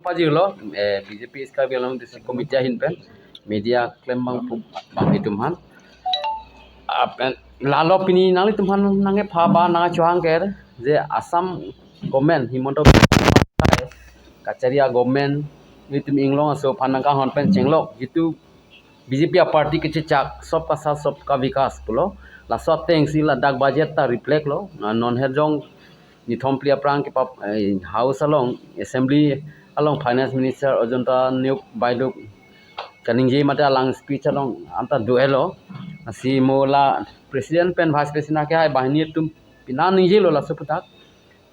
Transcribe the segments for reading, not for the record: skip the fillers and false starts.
Pajilo BJP East Karbi Anglong District Committee hin pen media claim bang pu bang hitum han pen lalo pini nang tumhan nange pha ba nanga chuang ker je Assam government Himanta Kacharia government itum inglong aso phanangka hon pen chenglok jitu BJP party ke chak सबका साथ सबका विकास बोलो ला सब thanks ला डाक budget ता reflect लो नॉन हेजोंग निथम प्लिया prang ke house along assembly along finance minister Ajanta Neog বাইদেউ kaning mate alang speech along anta duelo si mola president pen vice president ke hai bahini tum pina ningje lo la suputak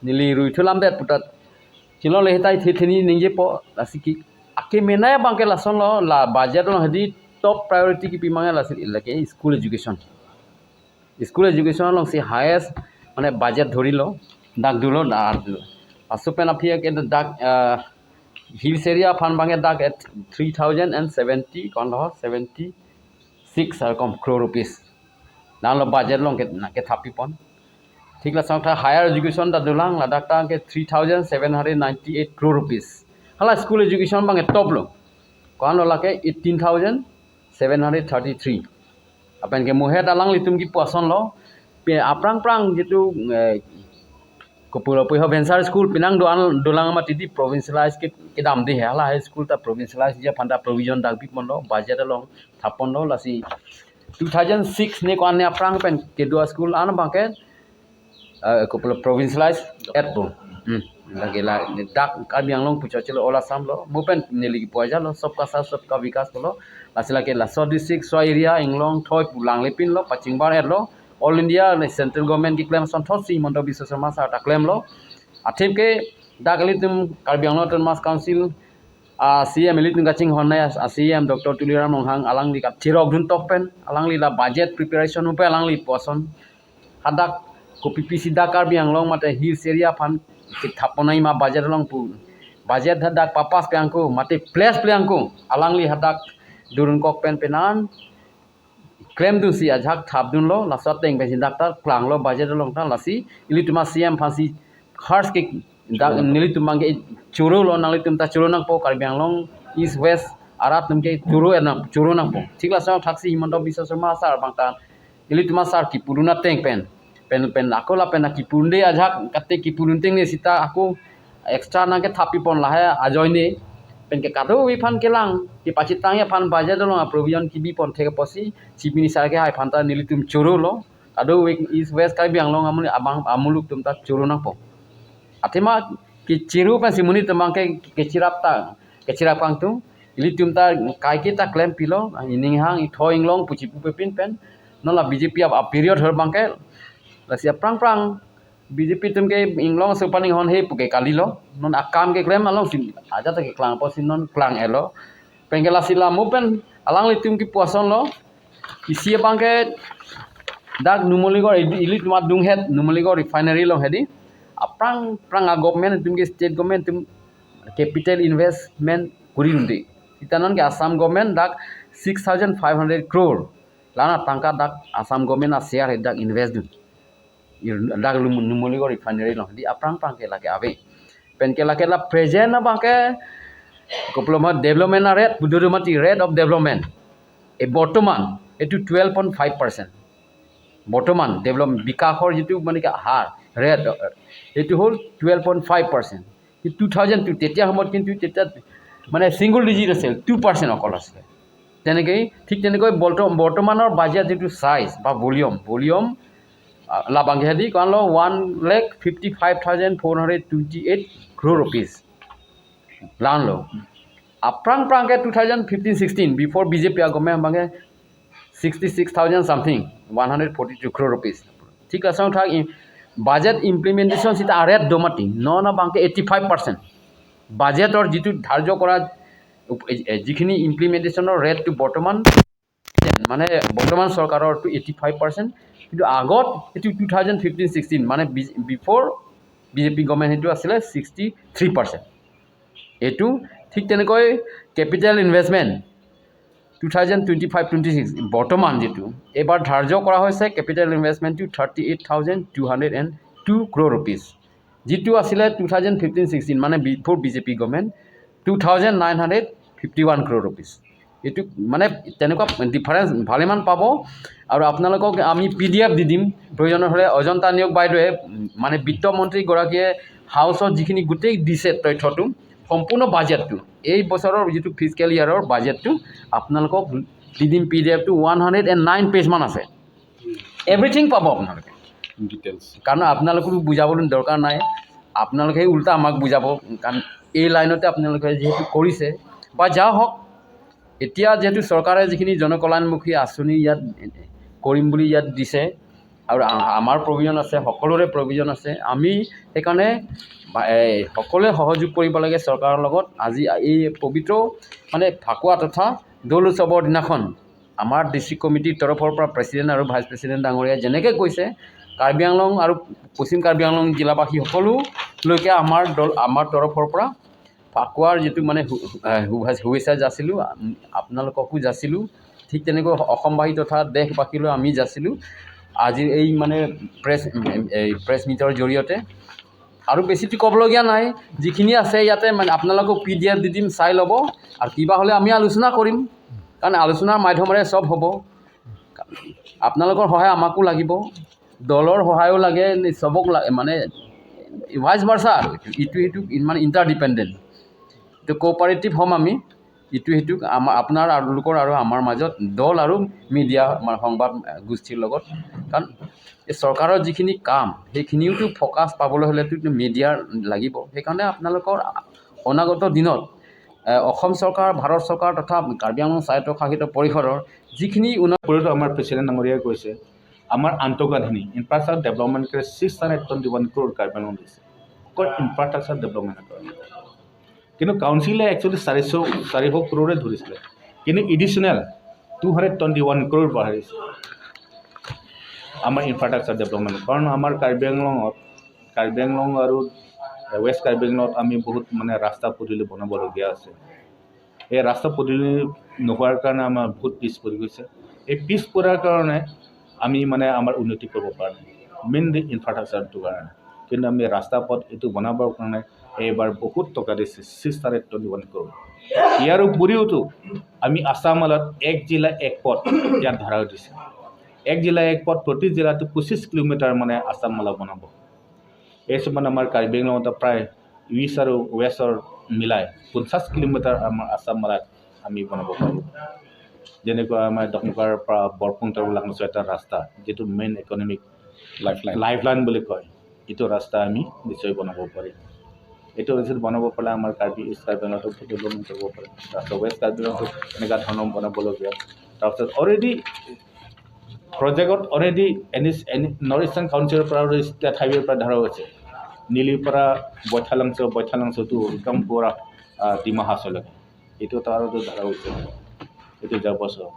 nili rui thulam det putat chilo le hitai thithini ningje po la siki ake menaya bangke la son lo la budget lo hadi top priority ki pimange la lake school education, school education long si highest মানে budget ধৰি লো ডাক দুলো asupen apia ke dak hills area phan bange dak at 3070 kon lo 76 ar kom crore rupees nan lo budget long ke na ke thapi pon ঠিক la sangtha higher education da dulang la dak tang ke 3798 crore rupees hala school education bange top lo kon lo la ke 18733 apen ke muhe dalang litum ki poison lo pe aprang prang jitu Kopura Puiho venture school pinang doan dolang mati di provincialize ke ke dam di hala high school ta provincialize ja phanda provision dak bi mondo budget along thapon lo lasi 2006 ne kon ne aprang pen ke dua school an bangke kopula provincialize et bo lage la dak Karbi Anglong pucha chelo all Assam lo mo pen neli ki poja lo सबका साथ सबका विकास lo lasi lake la so district so area inglong thoi pulang lepin lo pachingbar et lo all India central government ki claim son thot si Himanta Biswa Sarma sa ta claim lo athim ke dakali tum Karbi Anglong Autonomous Council CM eli tum kaching honai CM Dr. Tuliram Ronghang alang li ka thirok dun top pen alang li la budget preparation upe alang li poson hadak ko PPC da Karbi Anglong mate hills area phan ki thaponai ma budget long pu budget hadak papas pyangku mate place plyangku alang li hadak durun kok pen penan claim du si ajak thap dun lo la sat teng pe dak tar klang lo budget long ta lasi ili tuma CM phasi khars ke dak nili tumang ke churu lo nang li tum ta churu nang po Karbi Anglong east west arat tum ke churu ena churu nang po ঠিক la sa thaksi Himanta Biswa Sarma sar bang ta ili tuma sar ki puruna teng pen pen pen ako la pen ki purunde ajak katte ki purun teng ne sita ako extra nang ke thapi pon la ha ajoy ne pen ke kado wi phan kelang ki pachi tang ya phan budget lo provision ki bi pon theke posi chief minister ke hai phan ta nili tum churu lo kado wi east west Karbi Anglong amul abang amuluk tum ta churu nang po athema ki chiru pa simuni tumang ke chirap ta ke chirap kang tu ili tum ta kai ke ta claim pilo ining hang i thoing long puchi pu pin pen nola BJP a period her bang ke lasia prang prang BJP tum ke inglong supaning hon he puke kali lo non akam ke claim along sin aja ta ke klang po sin non klang elo pengela sila mu pen alang li tum ki poison lo isi bang ke dak Numaligarh ili tuma dung het Numaligarh refinery long hedi aprang prang a government tum ke state government tum capital investment kuri rundi itanon ke Assam government dak 6500 crore lana tangka dak Assam government a share he dak invest dun dak Numaligarh refinery long di aprang prang ke lake ave pen ke lake la present na bang ke koploma development rate budurumati rate of development এই বৰ্তমান এইটো 12.5% বৰ্তমান develop বিকাশৰ যিটো মানে কি হাৰ rate এইটো হ'ল 12.5%। 2002 তেতিয়া সময়ত কিন্তু তেতিয়া মানে ছিংগল ডিজিট আছিল, 2% অকল আছিলে। তেনেকেই ঠিক তেনেকৈ বৰ্তমানৰ বাজেট যিটো চাইজ বা ভলিউম লাবাংঘেদি কাৰণ 1,55,428 crore rupees লান ল aprang prang ke 2015-16 before BJP government bange 66,000 something 142 crore rupees ঠিক আছে। থাক বাজেট ইমপ্লিমেণ্টেশ্যন চিতা ৰেট দমাতি ন না বাংকে 85% বাজেটৰ যিটো ধাৰ্য কৰা যিখিনি ইমপ্লিমেণ্টেশ্যনৰ ৰেটটো বৰ্তমান মানে বৰ্তমান চৰকাৰৰটো 85%, কিন্তু আগত সেইটো 2015-16 মানে বিফ'ৰ বিজেপি গভৰ্ণমেণ্ট সেইটো আছিলে 63%। এইটো ঠিক তেনেকৈ কেপিটেল ইনভেষ্টমেণ্ট 2025-26 বৰ্তমান যিটো এইবাৰ ধাৰ্য কৰা হৈছে কেপিটেল ইনভেষ্টমেণ্টটো 38,202 crore rupees, যিটো আছিলে 2015-16 মানে before BJP government 2951 crore rupees। এইটো মানে তেনেকুৱা ডিফাৰেঞ্চ ভালেমান পাব। আৰু আপোনালোকক আমি পিডিএফ দি দিম প্ৰয়োজন হ'লে। অজন্তা নেওগ বাইদেৱে, মানে বিত্তমন্ত্ৰীগৰাকীয়ে হাউচত যিখিনি গোটেই দিছে তথ্যটো, সম্পূৰ্ণ বাজেটটো, এই বছৰৰ যিটো ফিস্কেল ইয়াৰৰ বাজেটটো আপোনালোকক দি দিম। পিডিএফটো 109 পেজমান আছে, এভৰিথিং পাব আপোনালোকে। ডিটেইলছ। কাৰণ আপোনালোকৰো বুজাবলৈ দৰকাৰ নাই, আপোনালোকে উল্টা আমাক বুজাব, কাৰণ এই লাইনতে আপোনালোকে যিহেতু কৰিছে। বা যা হওক, এতিয়া যিহেতু চৰকাৰে যিখিনি জনকল্যাণমুখী আঁচনি ইয়াত কৰিম বুলি ইয়াত দিছে আৰু আমাৰ প্ৰয়োজন আছে, সকলোৰে প্ৰয়োজন আছে, আমি সেইকাৰণে এই সকলোৱে সহযোগ কৰিব লাগে চৰকাৰৰ লগত। আজি এই পবিত্ৰ মানে ফাকুৱা তথা দৌল উৎসৱৰ দিনাখন আমাৰ ডিষ্ট্ৰিক্ট কমিটিৰ তৰফৰ পৰা প্ৰেচিডেণ্ট আৰু ভাইচ প্ৰেচিডেণ্ট ডাঙৰীয়াই যেনেকৈ কৈছে, কাৰ্বি আংলং আৰু পশ্চিম কাৰ্বি আংলং জিলাবাসী সকলোলৈকে আমাৰ দল, আমাৰ তৰফৰ পৰা ফাকুৱাৰ যিটো মানে শুভেচ্ছা যাচিলোঁ, আপোনালোককো যাচিলোঁ। ঠিক তেনেকৈ অসমবাসী তথা দেশবাসীলৈ আমি যাচিলোঁ আজিৰ এই মানে এই প্ৰেছ মিটৰ জৰিয়তে। আৰু বেছিতো ক'বলগীয়া নাই, যিখিনি আছে ইয়াতে মানে আপোনালোকক পিডিএফ দি দিম, চাই ল'ব। আৰু কিবা হ'লে আমি আলোচনা কৰিম, কাৰণ আলোচনাৰ মাধ্যমেৰে চব হ'ব। আপোনালোকৰ সহায় আমাকো লাগিব, দলৰ সহায়ো লাগে, চবক লাগে, মানে ভাইচ ভাৰ্চা আৰু ইটো সিটো মানে ইণ্টাৰডিপেণ্ডেণ্ট। এইটো কোঅপাৰেটিভ হ'ম আমি ইটো সিটোক, আমাৰ আপোনাৰ লোকৰ আৰু আমাৰ মাজত, দল আৰু মিডিয়া, আমাৰ সংবাদ গোষ্ঠীৰ লগত। কাৰণ এই চৰকাৰৰ যিখিনি কাম, সেইখিনিওতো ফ'কাছ পাবলৈ হ'লেতো মিডিয়াৰ লাগিব। সেইকাৰণে আপোনালোকৰ অনাগত দিনত অসম চৰকাৰ, ভাৰত চৰকাৰ তথা কাৰ্বি আংলং স্বায়ত্তশাসিত পৰিষদৰ যিখিনি উন্নয়ন উপৰিও আমাৰ প্ৰেচিডেণ্ট ডাঙৰীয়াই কৈছে, আমাৰ আন্তঃগাঁথনি ইনফ্ৰাষ্ট্ৰাকচাৰ ডেভেলপমেণ্ট কৰি 621 ক্ৰ'ৰ কাৰ্বি আংলং দিছে অকল ইনফ্ৰাষ্ট্ৰাকচাৰ ডেভেলপমেণ্টৰ কাৰণে। কিন্তু কাউন্সিলে একচুৱেলি 400 ক্ৰ'ৰে ধৰিছিলে, কিন্তু এডিশ্যনেল 221 ক্ৰ'ৰ বঢ়াইছে আমাৰ ইনফ্ৰাষ্ট্ৰাকচাৰ ডেভেলপমেণ্ট। কাৰণ আমাৰ কাৰ্বি আংলং আৰু ৱেষ্ট কাৰ্বি আংলঙত আমি বহুত মানে ৰাস্তা পদূলি বনাবলগীয়া আছে। এই ৰাস্তা পদূলি নোহোৱাৰ কাৰণে আমাৰ বহুত পিছ পৰি গৈছে। এই পিছ পৰাৰ কাৰণে আমি মানে আমাৰ উন্নতি কৰিব পৰা নাই, মেইনলি ইনফ্ৰাষ্ট্ৰাকচাৰটোৰ কাৰণে। কিন্তু আমি ৰাস্তা পথ এইটো বনাবৰ কাৰণে এইবাৰ বহুত টকা দিছে, 621 ক্ৰ'ৰ। ইয়াৰ উপৰিওতো আমি আছামত এক জিলা এক পথ ইয়াত ধৰা দিছে। এক জিলা এক পথ, প্ৰতি জিলাটো 25 কিলোমিটাৰ মানে আছামমালা বনাব। এই সময়ত আমাৰ কাৰ্বি আংলঙত প্ৰায় ইষ্ট আৰু ৱেষ্টৰ মিলাই 50 কিলোমিটাৰ আমাৰ আছামমালাত আমি বনাব পাৰোঁ। যেনেকুৱা আমাৰ ডকমকাৰ পৰা বৰপুংতৰ লাংচৰ এটা ৰাস্তা, যিটো main economic life line, life line বুলি কয়, এইটো ৰাস্তা আমি নিশ্চয় বনাব পাৰিম। এইটো পিছত বনাব পাৰিলে আমাৰ কাৰ্বি, ইষ্ট কাৰ্বি আংলঙতো ডেভেলপমেণ্ট কৰিব পাৰে। তাৰপিছত ৱেষ্ট কাৰ্বি আংলঙতো এনেকুৱা ধৰণৰ বনাবলগীয়া। তাৰপিছত অলৰেডি প্ৰজেক্টত অলৰেডি এন নৰ্থ ইষ্টাৰ্ণ কাউন্সিলৰ পৰা আৰু ষ্টেট হাইৱেৰ পৰা ধৰা হৈছে নিলিৰ পৰা বৈঠালাংছ, বৈঠালাংছটো একদম পূৰা ডিমা হাছাওলৈকে, এইটো তাৰো ধৰা হৈছে। এইটো যোৱা বছৰ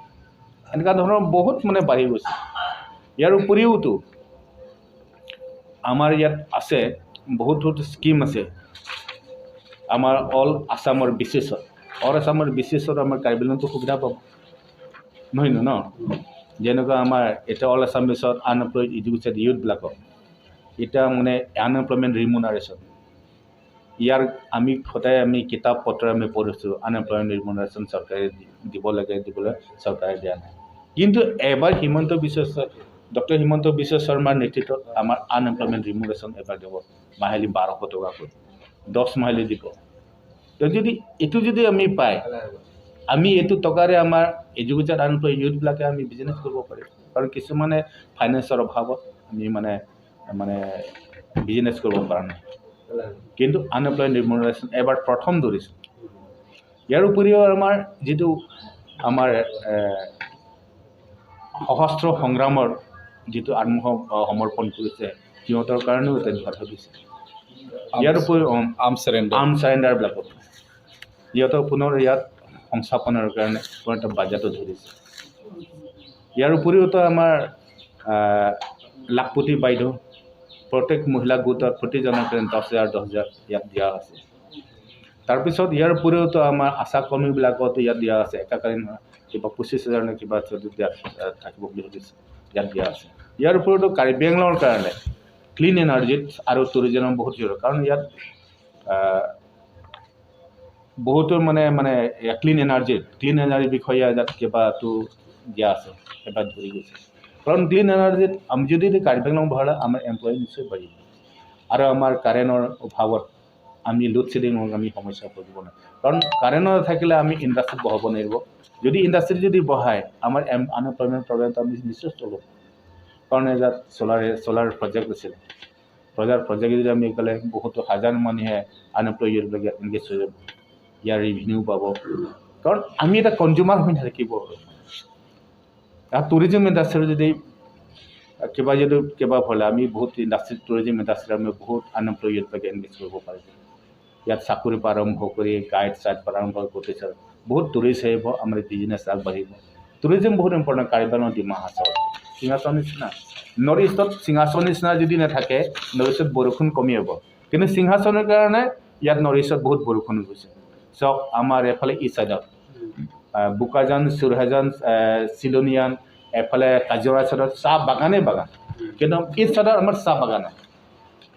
এনেকুৱা ধৰণৰ বহুত মানে বাঢ়ি গৈছে। ইয়াৰ উপৰিওতো আমাৰ ইয়াত আছে বহুত বহুত স্কীম আছে আমাৰ অল আছামৰ বেচিছত। অল আছামৰ বেচিছত আমাৰ কাৰ্বি আংলংটো সুবিধা পাব নহয় ন? যেনেকুৱা আমাৰ এতিয়া অল আছাম বেছত আনএমপ্লয়ড এডুকেটেড ইউথবিলাকক এতিয়া মানে আনএমপ্লয়মেণ্ট ৰিমুনাৰেশ্যন, ইয়াৰ আমি সদায় আমি কিতাপ পত্ৰ আমি পঢ়িছোঁ, আনএমপ্লয়মেণ্ট ৰিমুনাৰেশ্যন চৰকাৰে দিব লাগে, দিবলৈ চৰকাৰে দিয়া নাই। কিন্তু এবাৰ হিমন্ত বিশ্ব ডক্টৰ হিমন্ত বিশ্ব শৰ্মাৰ নেতৃত্বত আমাৰ আনএমপ্লয়মেণ্ট ৰিমুনাৰেশ্যন এবাৰ দিব মাহিলী 1200 টকাকৈ, 10 মাহিলী দিব। তো যদি এইটো যদি আমি পায়, আমি এইটো টকাৰে আমাৰ এডুকেটেড আনএমপ্লয় ইউথবিলাকে আমি বিজনেছ কৰিব পাৰিম। কাৰণ কিছুমানে ফাইনেন্সৰ অভাৱত আমি মানে মানে বিজনেছ কৰিব পৰা নাই। কিন্তু আনএমপ্লয় ৰিমুনাৰেশ্যন এবাৰ প্ৰথম ধৰিছোঁ। ইয়াৰ উপৰিও আমাৰ যিটো আমাৰ সশস্ত্ৰ সংগ্ৰামৰ যিটো আত্মসমৰ্পণ কৰিছে, সিহঁতৰ কাৰণেও এটা বাধা দিছে। ইয়াৰ উপৰিও আৰ্ম চাৰেণ্ডাৰ, আৰ্ম চাৰেণ্ডাৰবিলাকত সিহঁতক পুনৰ ইয়াত সংস্থাপনৰ কাৰণে পুনৰ এটা বাজেটো ধৰিছে। ইয়াৰ উপৰিওতো আমাৰ লাখপতি বাইদেউ, প্ৰত্যেক মহিলা গোটত প্ৰতিজনৰ কাৰণে 10 হাজাৰ 10 হাজাৰ ইয়াত দিয়া আছে। তাৰপিছত ইয়াৰ উপৰিওতো আমাৰ আশা কৰ্মীবিলাকতো ইয়াত দিয়া আছে, একাকালীন কিবা 25 হাজাৰ নে কিবা দিয়া থাকিব বুলি ভাবিছে, ইয়াত দিয়া আছে। ইয়াৰ উপৰিওতো কাৰ্বি আংলঙৰ কাৰণে ক্লিন এনাৰ্জিত আৰু টুৰিজমৰ বহুত জৰুৰী, কাৰণ ইয়াত বহুতো মানে ক্লিন এনাৰ্জিৰ বিষয়ে ইয়াত কিবাটো দিয়া আছে, এবাৰ ধৰি গৈছে। কাৰণ ক্লিন এনাৰ্জিত আমি যদি কাৰ্বি আংলং বঢ়ালে আমাৰ এমপ্লয় নিশ্চয় বাঢ়িব আৰু আমাৰ কাৰেণ্টৰ অভাৱত আমি লোড শ্বেডিঙৰ আমি সমস্যা ভুগিব নাই। কাৰণ কাৰেণ্ট নাথাকিলে আমি ইণ্ডাষ্ট্ৰীত বহাব নোৱাৰিব। যদি ইণ্ডাষ্ট্ৰীত যদি বহায়, আমাৰ আনএমপ্লয়মেণ্ট প্ৰব্লেমটো আমি নিশ্চয় চল্ভ হ'ব। কাৰণ ইয়াত চ'লাৰ প্ৰজেক্ট আছিলে। প্ৰজেক্ট যদি আমি ক'লে বহুতো হাজাৰ মানুহে আনএমপ্লয়বিলাক ইয়াত এংগেজ হৈ যাব, ইয়াৰ ৰিভিনিউ পাব। কাৰণ আমি এটা কনজিউমাৰ হৈ নাথাকিব। টুৰিজিম ইণ্ডাষ্ট্ৰী যদি কিবা যদি কিবা হ'লে আমি বহুত ইণ্ডাষ্ট্ৰী, টুৰিজিম ইণ্ডাষ্ট্ৰী আমি বহুত আনএমপ্লয়বিলাক এংগেজ কৰিব পাৰিম। ইয়াত চাকৰিৰ পৰা আৰম্ভ কৰি গাইড চাইড পৰা আৰম্ভ কৰি বহুত টুৰিষ্ট আহিব, আমাৰ বিজনেছ আগবাঢ়িব। টুৰিজিম বহুত ইম্পৰ্টেণ্ট। কাৰ্বি আংলং, ডিমা হাছাও সিংহাসন নিচিনা, নৰ্থ ইষ্টত সিংহাসন নিচিনা যদি নাথাকে, নৰ্থ ইষ্টত বৰষুণ কমি হ'ব। কিন্তু সিংহাসনৰ কাৰণে ইয়াত নৰ্থ ইষ্টত বহুত বৰষুণ হৈছে। চাওক, আমাৰ এইফালে ইষ্ট চাইডত বোকাজান, চুৰহাজান, চিলনিয়ান, এফালে কাজিৰঙা চাইডত চাহ বাগানেই বাগান। কিন্তু ইষ্ট চাইডত আমাৰ চাহ বাগান নাই,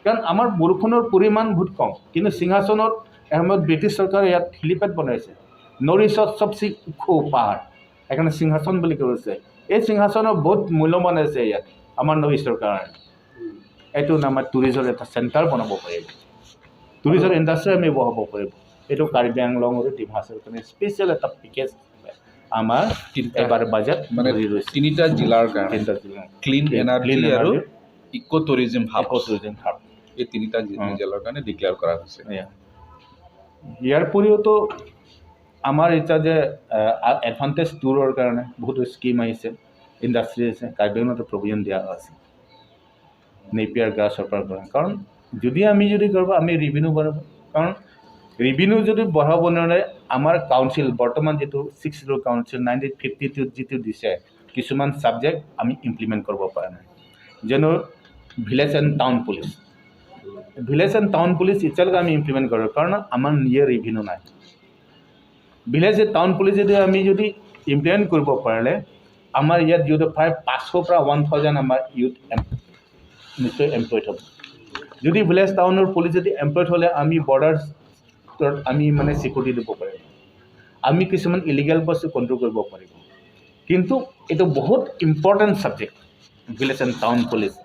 কাৰণ আমাৰ বৰষুণৰ পৰিমাণ বহুত কম। কিন্তু সিংহাসনত এসময়ত ব্ৰিটিছ চৰকাৰে ইয়াত হেলিপেড বনাইছে। নৰ্থ ইষ্টত চবচে ওখ পাহাৰ, সেইকাৰণে সিংহাসন বুলি কৈছে। এই সিংহাসনৰ বহুত মূল্যৱান আছে ইয়াত আমাৰ নৰ্থ ইষ্টৰ কাৰণে। এইটো আমাৰ টুৰিজৰ এটা চেণ্টাৰ বনাব পাৰিব, টুৰিজৰ ইণ্ডাষ্ট্ৰি আমি বহাব পাৰিব। এইটো কাৰ্বি আংলং আৰু ডিমা হাছাওৰ কাৰণে স্পেচিয়েল এটা পেকেজ আমাৰ এবাৰ বাজেট মানে ধৰি লৈছে। তিনিটা জিলাৰ কাৰণে। তিনিটা জিলা। ক্লিন এনাৰ্জি আৰু ইক' টুৰিজিম হাব। ইক' টুৰিজিম হাব। এই তিনিটা জিলাৰ কাৰণে ডিক্লেয়াৰ কৰা হৈছে। ইয়াৰ উপৰিওতো আমাৰ এতিয়া যে এডভান্টেজ টুৰৰ কাৰণে বহুতো স্কিম আহিছে, ইণ্ডাষ্ট্ৰি আছে, কাৰ্বি আংলঙতো প্ৰভিজন দিয়া আছে নেপিয়াৰ গ্ৰাছৰ পৰা। কাৰণ যদি আমি যদি কৰিব, আমি ৰিভিনিউ বঢ়াব। কাৰণ ৰিভিনিউ যদি বঢ়াব নোৱাৰে, আমাৰ কাউন্সিল বৰ্তমান যিটো ছিক্স শ্বেডিউল কাউন্সিল 1952ত যিটো দিছে, কিছুমান ছাবজেক্ট আমি ইমপ্লিমেণ্ট কৰিব পৰা নাই। যেনে village and town police, village and town police এতিয়ালৈকে আমি ইমপ্লিমেণ্ট কৰোঁ, কাৰণ আমাৰ নিজে ৰিভিনিউ নাই। ভিলেজ এণ্ড টাউন পুলিচ যদি আমি যদি ইমপ্লিমেণ্ট কৰিব পাৰিলে, আমাৰ ইয়াত যিহেতু প্ৰায় 500ৰ পৰা 1000 আমাৰ ইউথ নিশ্চয় এমপ্লয়ড হ'ব। যদি ভিলেজ টাউনৰ পুলিচ যদি এমপ্লয়ড হ'লে আমি বৰ্ডাৰ আমি মানে চিকিউৰিটি দিব পাৰিম, আমি কিছুমান ইলিগেল বস্তু কণ্ট্ৰল কৰিব পাৰিব। কিন্তু এইটো বহুত important subject, village and town police.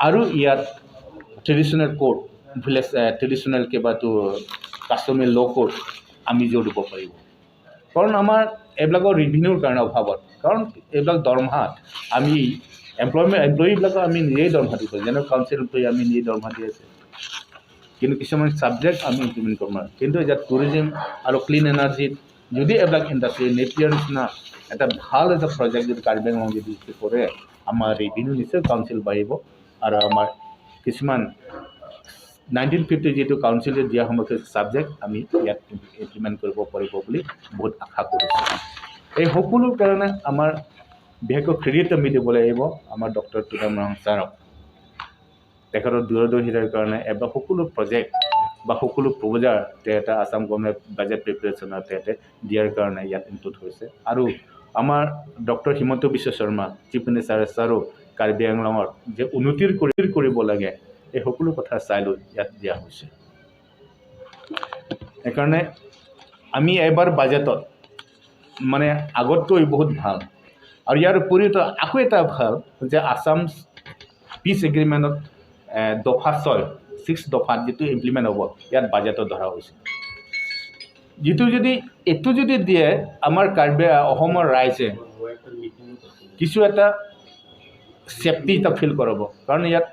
আৰু ইয়াত ট্ৰেডিশ্যনেল কোৰ্ট, ভিলেজ ট্ৰেডিশ্যনেল কিবাটো কাষ্টমাৰী ল' কোৰ্ট আমি জোৰ দিব পাৰিব। কাৰণ আমাৰ এইবিলাকৰ ৰিভিনিউৰ কাৰণে অভাৱত, কাৰণ এইবিলাক দৰমহাত আমি এমপ্লয়ীবিলাকক আমি নিজেই দৰমহা দিব, যেনে কাউন্সিল এমপ্লয়ী আমি নিজেই দৰমহা দি আছে। কিন্তু কিছুমান ছাবজেক্ট আমি ইমপ্লিমেণ্ট কৰিব নোৱাৰোঁ। কিন্তু ইয়াত টুৰিজিম আৰু ক্লিন এনাৰ্জিত যদি এইবিলাক ইণ্ডাষ্ট্ৰি নেপিয়াৰ নিচিনা এটা ভাল এটা প্ৰজেক্ট যদি কাৰ্বি আংলং যদি কৰে, আমাৰ ৰেভিনিউ নিশ্চয় কাউন্সিল বাঢ়িব আৰু আমাৰ কিছুমান 1950 যিটো কাউন্সিলে দিয়া সময়ত ছাবজেক্ট আমি ইয়াত ইমপ্লিমেণ্ট কৰিব পাৰিব বুলি বহুত আশা কৰিছোঁ। এই সকলো কাৰণে আমাৰ বিশেষকৈ ক্ৰেডিট আমি দিব লাগিব আমাৰ ডক্টৰ তুনাম ৰং ছাৰক। তেখেতৰ দূৰদৰ্শিতাৰ কাৰণে এবাৰ সকলো প্ৰজেক্ট বা সকলো প্ৰপ'জাৰ তেখেতে আছাম গভৰ্ণমেণ্ট বাজেট প্ৰিপেৰেশ্যনত তেখেতে দিয়াৰ কাৰণে ইয়াত ইনক্লুড হৈছে। আৰু আমাৰ doctor Himanta Biswa Sarma chief minister ছাৰো Karbi আংলঙৰ যে উন্নতিৰ কৰিব লাগে, এই সকলো কথা চাই লৈ ইয়াত দিয়া হৈছে। সেইকাৰণে আমি এইবাৰ বাজেটত মানে আগতকৈ বহুত ভাল। আৰু ইয়াৰ উপৰিওতো আকৌ এটা ভাল যে আছাম পিচ এগ্ৰিমেণ্টত দফা 6, ছিক্স দফাত যিটো ইমপ্লিমেণ্ট হ'ব, ইয়াত বাজেটত ধৰা হৈছে। যিটো যদি এইটো যদি দিয়ে, আমাৰ কাৰ্বি অসমৰ ৰাইজে কিছু এটা ছেফটি এটা ফিল কৰাব। কাৰণ ইয়াত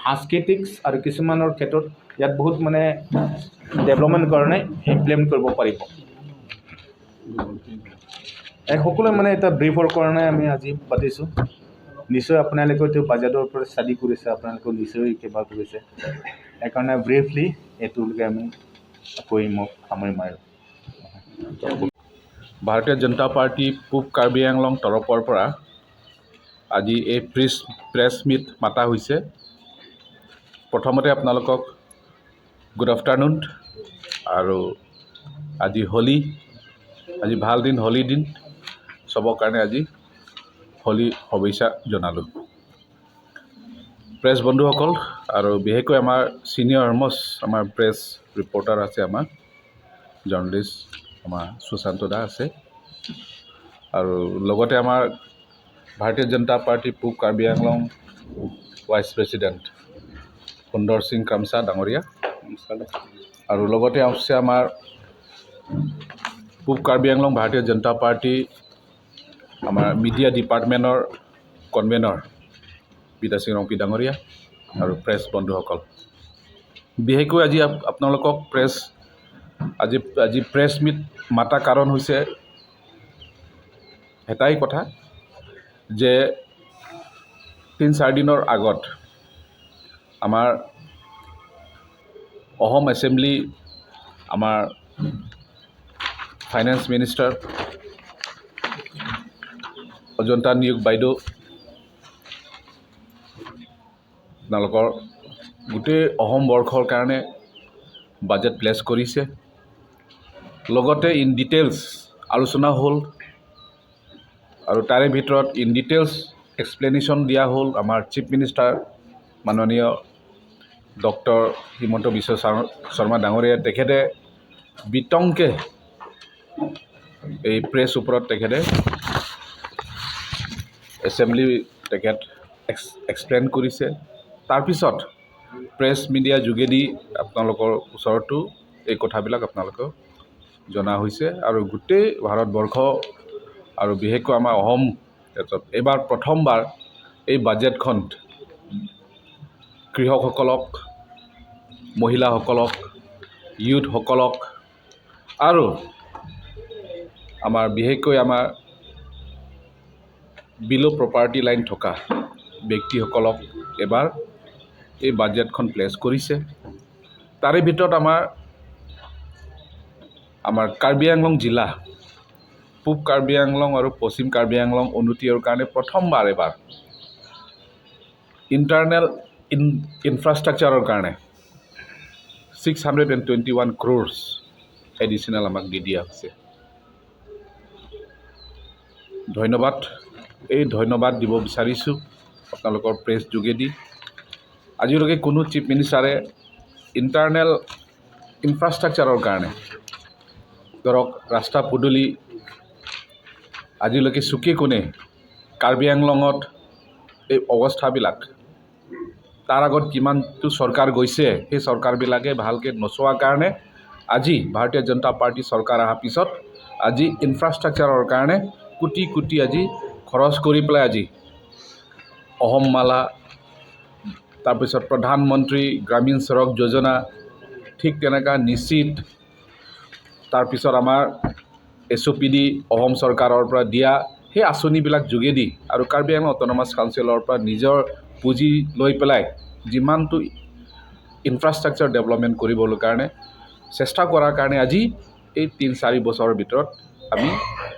সাংস্কৃতিক আৰু কিছুমানৰ ক্ষেত্ৰত ইয়াত বহুত মানে ডেভেলপমেণ্ট কাৰণে ইমপ্লিমেণ্ট কৰিব পাৰিব। এই সকলোৱে মানে এটা ব্ৰিফৰ কাৰণে আমি আজি পাতিছোঁ। নিশ্চয় আপোনালোকেও এইটো বাজেটৰ ওপৰত ষ্টাডি কৰিছে, আপোনালোকেও নিশ্চয় কিবা কৰিছে। সেইকাৰণে ব্ৰিফলি এইটোলৈকে আমি কৈ মোক সামৰি মাৰিলোঁ। ভাৰতীয় জনতা পাৰ্টী পূব কাৰ্বি আংলং তৰফৰ পৰা আজি এই প্ৰেছ মিট মাতা হৈছে। প্ৰথমতে আপোনালোকক গুড আফটাৰনুন। আৰু আজি হোলী, আজি ভাল দিন, হোলী দিন। চবৰ কাৰণে আজি হোলী শুভেচ্ছা জনালোঁ। প্ৰেছ বন্ধুসকল আৰু বিশেষকৈ আমাৰ ছিনিয়ৰ মষ্ট আমাৰ প্ৰেছ ৰিপৰ্টাৰ আছে আমাৰ জাৰ্ণলিষ্ট আমাৰ সুশান্ত দা আছে আৰু লগতে আমাৰ ভাৰতীয় জনতা পাৰ্টী পূব কাৰ্বি আংলং ভাইচ প্ৰেচিডেণ্ট সুন্দৰ সিং কামচা ডাঙৰীয়া আৰু লগতে আছে আমাৰ পূব কাৰ্বি আংলং ভাৰতীয় জনতা পাৰ্টী আমাৰ মিডিয়া ডিপাৰ্টমেণ্টৰ কনভেনৰ বিদ্যা সিং ৰংপি ডাঙৰীয়া আৰু প্ৰেছ বন্ধুসকল। বিশেষকৈ আজি আপোনালোকক প্ৰেছ আজি আজি প্ৰেছ মিট মাতা কাৰণ হৈছে এটাই কথা যে 3-4 দিনৰ আগত আমাৰ অসম এছেম্বলি আমাৰ ফাইনেন্স মিনিষ্টাৰ অজন্তা নিয়োগ বাইদেউ আপোনালোকৰ গোটেই অসম বৰ্ষৰ কাৰণে বাজেট প্লেচ কৰিছে। লগতে ইন ডিটেইলছ আলোচনা হ'ল আৰু তাৰে ভিতৰত ইন ডিটেইলছ এক্সপ্লেনেশ্যন দিয়া হ'ল। আমাৰ চিফ মিনিষ্টাৰ মাননীয় ডক্টৰ হিমন্ত বিশ্ব শৰ্মা ডাঙৰীয়া, তেখেতে বিতংকে এই প্ৰেছ ওপৰত তেখেতে এছেম্বলি তেখেত এক্সপ্লেইন কৰিছে। তাৰপিছত প্ৰেছ মিডিয়া যোগেদি আপোনালোকৰ ওচৰতো এই কথাবিলাক আপোনালোকক জনা হৈছে। আৰু গোটেই ভাৰতবৰ্ষ আৰু বিশেষকৈ আমাৰ অসম ক্ষেত্ৰত এইবাৰ প্ৰথমবাৰ এই বাজেটখন কৃষকসকলক, মহিলাসকলক, ইউথসকলক আৰু আমাৰ বিশেষকৈ আমাৰ বিল' প্ৰপাৰ্টি লাইন থকা ব্যক্তিসকলক এবাৰ এই বাজেটখন প্লেচ কৰিছে। তাৰে ভিতৰত আমাৰ কাৰ্বি আংলং জিলা, পূব কাৰ্বি আংলং আৰু পশ্চিম কাৰ্বি আংলং উন্নতিৰ কাৰণে প্ৰথমবাৰ এবাৰ ইণ্টাৰনেল ইনফ্ৰাষ্ট্ৰাকচাৰৰ কাৰণে 621 crores additional আমাক দি দিয়া হৈছে। ধন্যবাদ, এই ধন্যবাদ দিব বিচাৰিছোঁ আপোনালোকৰ প্ৰেছ যোগেদি। আজিলৈকে কোনো চিফ মিনিষ্টাৰে ইণ্টাৰনেল ইনফ্ৰাষ্ট্ৰাকচাৰৰ কাৰণে, ধৰক ৰাস্তা পদূলি, আজিলৈকে চুকে কোণে কাৰ্বি আংলঙত এই অৱস্থাবিলাক, তাৰ আগত কিমানটো চৰকাৰ গৈছে, সেই চৰকাৰবিলাকে ভালকৈ নচোৱাৰ কাৰণে আজি ভাৰতীয় জনতা পাৰ্টী চৰকাৰ অহাৰ পিছত আজি ইনফ্ৰাষ্ট্ৰাকচাৰৰ কাৰণে কোটি কোটি আজি খৰচ কৰি পেলাই আজি অসম মালা, তাৰপিছত প্ৰধানমন্ত্ৰী গ্ৰামীণ সড়ক যোজনা, ঠিক তেনেকুৱা নিশ্চিত, তাৰপিছত আমাৰ এছঅ'পিডি অসম চৰকাৰৰ পৰা দিয়া সেই আঁচনিবিলাক যোগেদি আৰু কাৰ্বি আংলং অট'নমাছ কাউন্সিলৰ পৰা নিজৰ পুঁজি লৈ পেলাই যিমানটো ইনফ্ৰাষ্ট্ৰাকচাৰ ডেভেলপমেণ্ট কৰিবলৈ কাৰণে চেষ্টা কৰাৰ কাৰণে আজি এই 3-4 বছৰৰ ভিতৰত আমি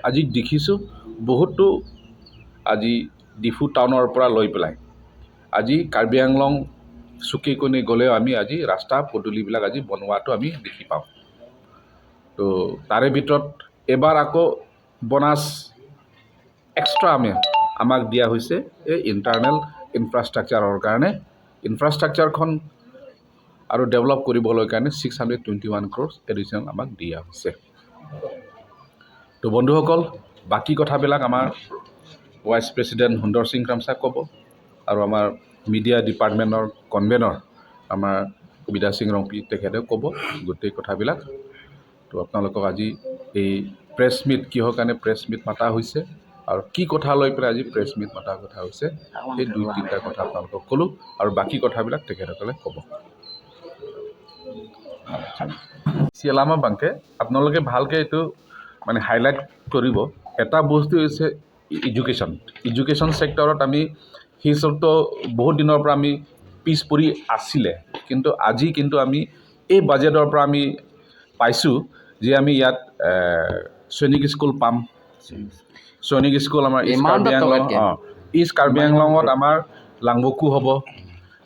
আজি দেখিছোঁ বহুতো আজি ডিফু টাউনৰ পৰা লৈ পেলাই আজি কাৰ্বি আংলং চুকে কোণে গ'লেও আমি আজি ৰাস্তা পদূলিবিলাক আজি বনোৱাটো আমি দেখি পাওঁ। তো তাৰে ভিতৰত এবাৰ আকৌ বনাছ এক্সট্ৰা আমাক দিয়া হৈছে এই ইণ্টাৰনেল ইনফ্ৰাষ্ট্ৰাকচাৰৰ কাৰণে, ইনফ্ৰাষ্ট্ৰাকচাৰখন আৰু ডেভেলপ কৰিবলৈ কাৰণে 621 crores additional আমাক দিয়া হৈছে। তো বন্ধুসকল, বাকী কথাবিলাক আমাৰ ভাইচ প্ৰেচিডেণ্ট সুন্দৰ সিং ৰামচাক ক'ব আৰু আমাৰ মিডিয়া ডিপাৰ্টমেণ্টৰ কনভেনৰ আমাৰ কবিতা সিং ৰংপি, তেখেতেও ক'ব গোটেই কথাবিলাক। তো আপোনালোকক আজি এই প্ৰেছ মিট কিহৰ কাৰণে প্ৰেছ মিট মাতা হৈছে আৰু কি কথা লৈ পেলাই আজি প্ৰেছ মিট মাতাৰ কথা হৈছে, সেই দুই তিনিটা কথা আপোনালোকক ক'লোঁ আৰু বাকী কথাবিলাক তেখেতসকলে ক'ব। চিয়েলামা বাংকে আপোনালোকে ভালকৈ এইটো মানে হাইলাইট কৰিব। এটা বস্তু হৈছে এডুকেশ্যন। এডুকেশ্যন ছেক্টৰত আমি সেই বহুত দিনৰ পৰা আমি পিছ পৰি আছিলে, কিন্তু আজি কিন্তু আমি এই বাজেটৰ পৰা আমি পাইছোঁ যে আমি ইয়াত সৈনিক স্কুল পাম। সৈনিক স্কুল আমাৰ ইষ্ট ইমান কাৰ্বি আংলং টকাতকে? অঁ, ইষ্ট কাৰ্বি আংলঙত আমাৰ লাংবকু হ'ব।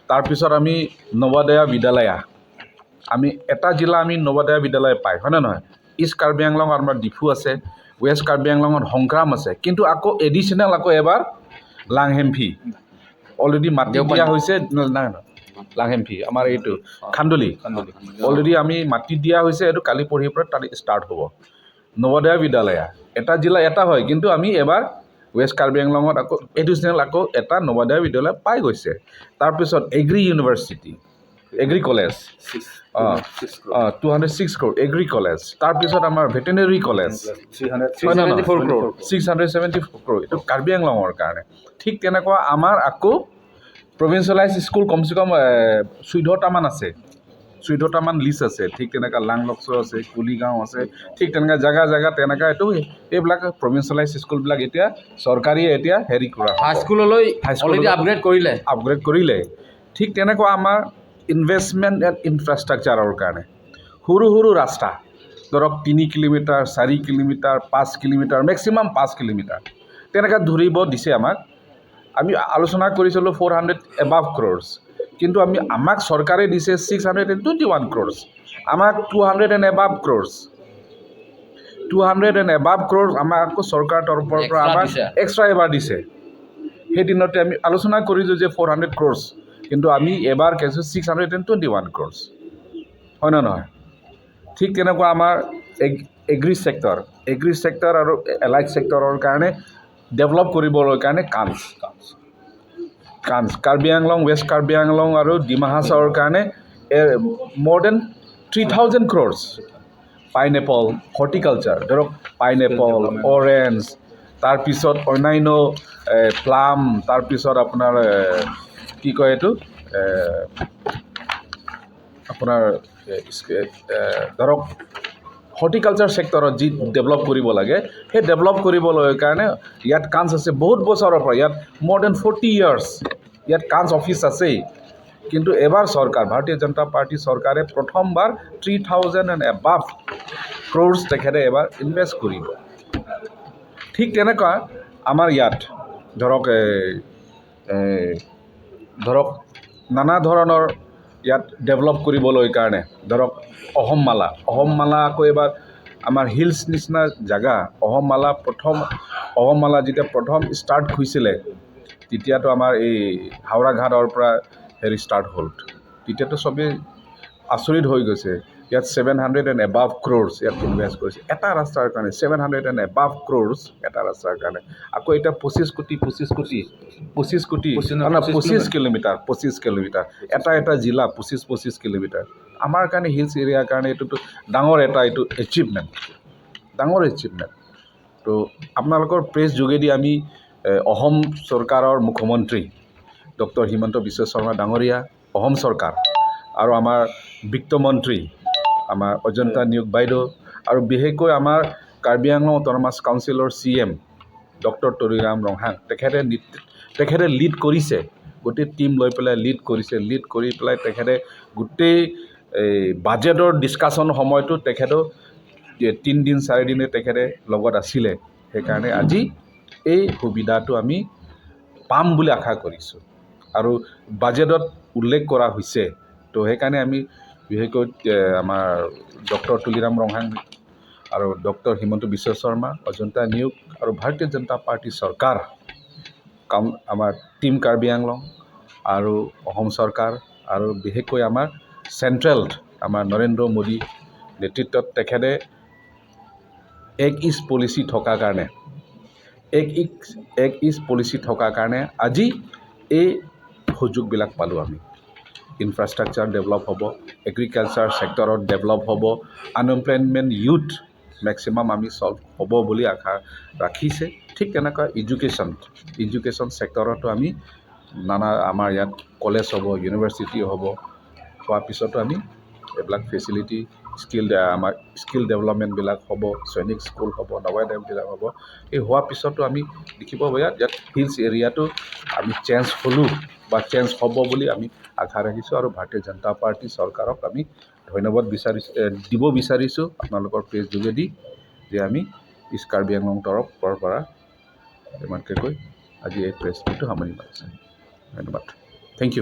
তাৰপিছত আমি নৱোদয়া বিদ্যালয়া, আমি এটা জিলা আমি নৱোদয়া বিদ্যালয় পায়, হয়নে নহয়? ইষ্ট কাৰ্বি আংলঙত আমাৰ ডিফু আছে, ৱেষ্ট কাৰ্বি আংলঙত সংগ্ৰাম আছে, কিন্তু আকৌ এডিশ্যনেল আকৌ এবাৰ লাংহেমফি অলৰেডি মাটি দিয়া হৈছে। নাই নহয়। লাংহেমফি, আমাৰ এইটো খান্দুলি। অলৰেডি আমি মাটি দিয়া হৈছে, এইটো কালি পৰহিৰ পৰা তাত ষ্টাৰ্ট হ'ব। নৱোদয় বিদ্যালয় এটা জিলা এটা হয়, কিন্তু আমি এবাৰ ৱেষ্ট কাৰ্বি আংলঙত আকৌ এডিশ্যনেল আকৌ এটা নৱোদয় বিদ্যালয় পাই গৈছে। তাৰপিছত এগ্ৰি ইউনিভাৰ্চিটি, এগ্ৰি কলেজ, অঁ, 206 crore agri college. তাৰপিছত আমাৰ ভেটেনেৰী কলেজ। 300 হয় নহয়? 74 crore. 674 crore, এইটো কাৰ্বি আংলঙৰ কাৰণে। ঠিক তেনেকুৱা আমাৰ আকৌ প্ৰভিঞ্চিয়েলাইজ স্কুল কমচে কম 14টামান আছে, 14টামান লিষ্ট আছে। ঠিক তেনেকুৱা লাংলকচো আছে, কুলিগাঁও আছে, ঠিক তেনেকুৱা জেগা জেগা তেনেকুৱা এইটো এইবিলাক প্ৰভিঞ্চিয়েলাইজ স্কুলবিলাক এতিয়া চৰকাৰীয়ে এতিয়া হেৰি কৰা হ'ব। হাইস্কুললৈ। হাইস্কুললৈ। অলৰেডি আপগ্ৰেড কৰিলে। আপগ্ৰেড কৰিলে। ঠিক তেনেকুৱা আমাৰ ইনভেষ্টমেণ্ট এণ্ড ইনফ্ৰাষ্ট্ৰাকচাৰৰ কাৰণে সৰু সৰু ৰাস্তা, ধৰক 3 kilometre, 4 kilometre, 5 kilometre, maximum 5 kilometre তেনেকুৱা ধৰিব দিছে আমাক। আমি আলোচনা কৰিছিলোঁ 400 এবাভ ক্ৰ'ৰ্ছ, কিন্তু আমি আমাক চৰকাৰে দিছে 621 crores। আমাক 200 and above crores, 200 and above crores আমাক আকৌ চৰকাৰৰ তৰফৰ পৰা Extra আমাক দিছে। এক্সট্ৰা এবাৰ দিছে। সেইদিনতে আমি আলোচনা কৰিছোঁ যে 400 ক্ৰ'ৰ্ছ, কিন্তু আমি এবাৰ কৈছোঁ 621 crores, হয় নে নহয়? ঠিক তেনেকুৱা আমাৰ এগ্ৰি ছেক্টৰ আৰু এলাইড ছেক্টৰৰ কাৰণে ডেভেলপ কৰিবলৈ কাৰণে কাঞ্চ, কাৰ্বি আংলং, ৱেষ্ট কাৰ্বি আংলং আৰু ডিমা হাছাওৰ কাৰণে more than 3,000 crores। Pineapple, horticulture, ধৰক পাইনএপল, অৰেঞ্জ, তাৰপিছত অন্যান্য প্লাম, তাৰপিছত আপোনাৰ কি কয় এইটো আপোনাৰ ধৰক হৰ্টিকালচাৰ ছেক্টৰত যি ডেভেলপ কৰিব লাগে, সেই ডেভেলপ কৰিবলৈ কাৰণে ইয়াত কাঞ্চ আছে বহুত বছৰৰ পৰা। ইয়াত মোৰ then 40 years ইয়াত কাঞ্চ অফিচ আছেই। কিন্তু এবাৰ চৰকাৰ, ভাৰতীয় জনতা পাৰ্টী চৰকাৰে প্ৰথমবাৰ 3,000 and above crores তেখেতে এবাৰ ইনভেষ্ট কৰিব। ঠিক তেনেকুৱা আমাৰ ইয়াত ধৰক ধৰক নানা ধৰণৰ ইয়াত ডেভেলপ কৰিবলৈ কাৰণে, ধৰক অসমমালা, অসমমালা আকৌ এবাৰ আমাৰ হিলছ নিচিনা জেগা অসমমালা, প্ৰথম অসমমালা যেতিয়া প্ৰথম ষ্টাৰ্ট হৈছিলে, তেতিয়াতো আমাৰ এই হাওৰাঘাটৰ পৰা হেৰি ষ্টাৰ্ট হ'ল, তেতিয়াতো চবেই আচৰিত হৈ গৈছে। ইয়াত 700 and above crores ইয়াত ইনভেষ্ট কৰিছে এটা ৰাস্তাৰ কাৰণে, 700 and above crores এটা ৰাস্তাৰ কাৰণে। আকৌ এতিয়া 25 কোটি, 25 কোটি, 25 কোটি, 25 কিলোমিটাৰ, 25 কিলোমিটাৰ, এটা এটা জিলা 25 25 কিলোমিটাৰ। আমাৰ কাৰণে, হিলছ এৰিয়াৰ কাৰণে এইটোতো ডাঙৰ এটা এইটো এচিভমেণ্ট, ডাঙৰ এচিভমেণ্ট। তো আপোনালোকৰ প্ৰেছ যোগেদি আমি অসম চৰকাৰৰ মুখ্যমন্ত্ৰী ডক্টৰ হিমন্ত বিশ্ব শৰ্মা ডাঙৰীয়া, অসম চৰকাৰ আৰু আমাৰ বিত্তমন্ত্ৰী আমাৰ অজন্তা নিয়োগ বাইদেউ আৰু বিশেষকৈ আমাৰ কাৰ্বি আংলং অট'নমাছ কাউন্সিলৰ C M doctor Tuliram Ronghang, তেখেতে লিড কৰিছে, গোটেই টীম লৈ পেলাই লিড কৰিছে। লিড কৰি পেলাই তেখেতে গোটেই এই বাজেটৰ ডিছকাশ্যন সময়টো তেখেতেও 3 দিন 4 দিনে তেখেতে লগত আছিলে। সেইকাৰণে আজি এই সুবিধাটো আমি পাম বুলি আশা কৰিছোঁ আৰু বাজেটত উল্লেখ কৰা হৈছে। তো সেইকাৰণে আমি বিশেষকৈ আমাৰ ডক্টৰ তুলিৰাম ৰংহাং আৰু ডক্টৰ হিমন্ত বিশ্ব শৰ্মা, অজন্তা নিয়োগ আৰু ভাৰতীয় জনতা পাৰ্টী চৰকাৰ, কাম আমাৰ টীম কাৰ্বি আংলং আৰু অসম চৰকাৰ আৰু বিশেষকৈ আমাৰ চেণ্ট্ৰেল আমাৰ নৰেন্দ্ৰ মোদী নেতৃত্বত তেখেতে এক্ট ইষ্ট পলিচি থকাৰ কাৰণে, এক্ট ইষ্ট পলিচি থকাৰ কাৰণে আজি এই সুযোগবিলাক পালোঁ আমি। ইনফ্ৰাষ্ট্ৰাকচাৰ ডেভেলপ হ'ব, এগ্ৰিকালচাৰ ছেক্টৰত ডেভেলপ হ'ব, আনএমপ্লয়মেণ্ট ইউথ মেক্সিমাম আমি ছল্ভ হ'ব বুলি আশা ৰাখিছে। ঠিক তেনেকুৱা এডুকেশ্যন ছেক্টৰতো আমি নানা আমাৰ ইয়াত কলেজ হ'ব, ইউনিভাৰ্চিটি হ'ব, হোৱাৰ পিছতো আমি এইবিলাক ফেচিলিটি, স্কিল, আমাৰ স্কিল ডেভেলপমেণ্টবিলাক হ'ব, সৈনিক স্কুল হ'ব, নৱোদয়বিলাক হ'ব। এই হোৱাৰ পিছতো আমি দেখিব ইয়াত হিলছ এৰিয়াটো আমি চেঞ্জ হ'লোঁ বা চেঞ্জ হ'ব বুলি আমি আশা ৰাখিছোঁ। আৰু ভাৰতীয় জনতা পাৰ্টী চৰকাৰক আমি ধন্যবাদ বিচাৰিছোঁ, দিব বিচাৰিছোঁ আপোনালোকৰ প্ৰেছ যোগেদি যে আমি ইষ্ট কাৰ্বি আংলং তৰফৰ পৰা ইমানকে কৈ আজি এই প্ৰেছ মিটটো সামৰণি মাৰিছোঁ। ধন্যবাদ, thank U.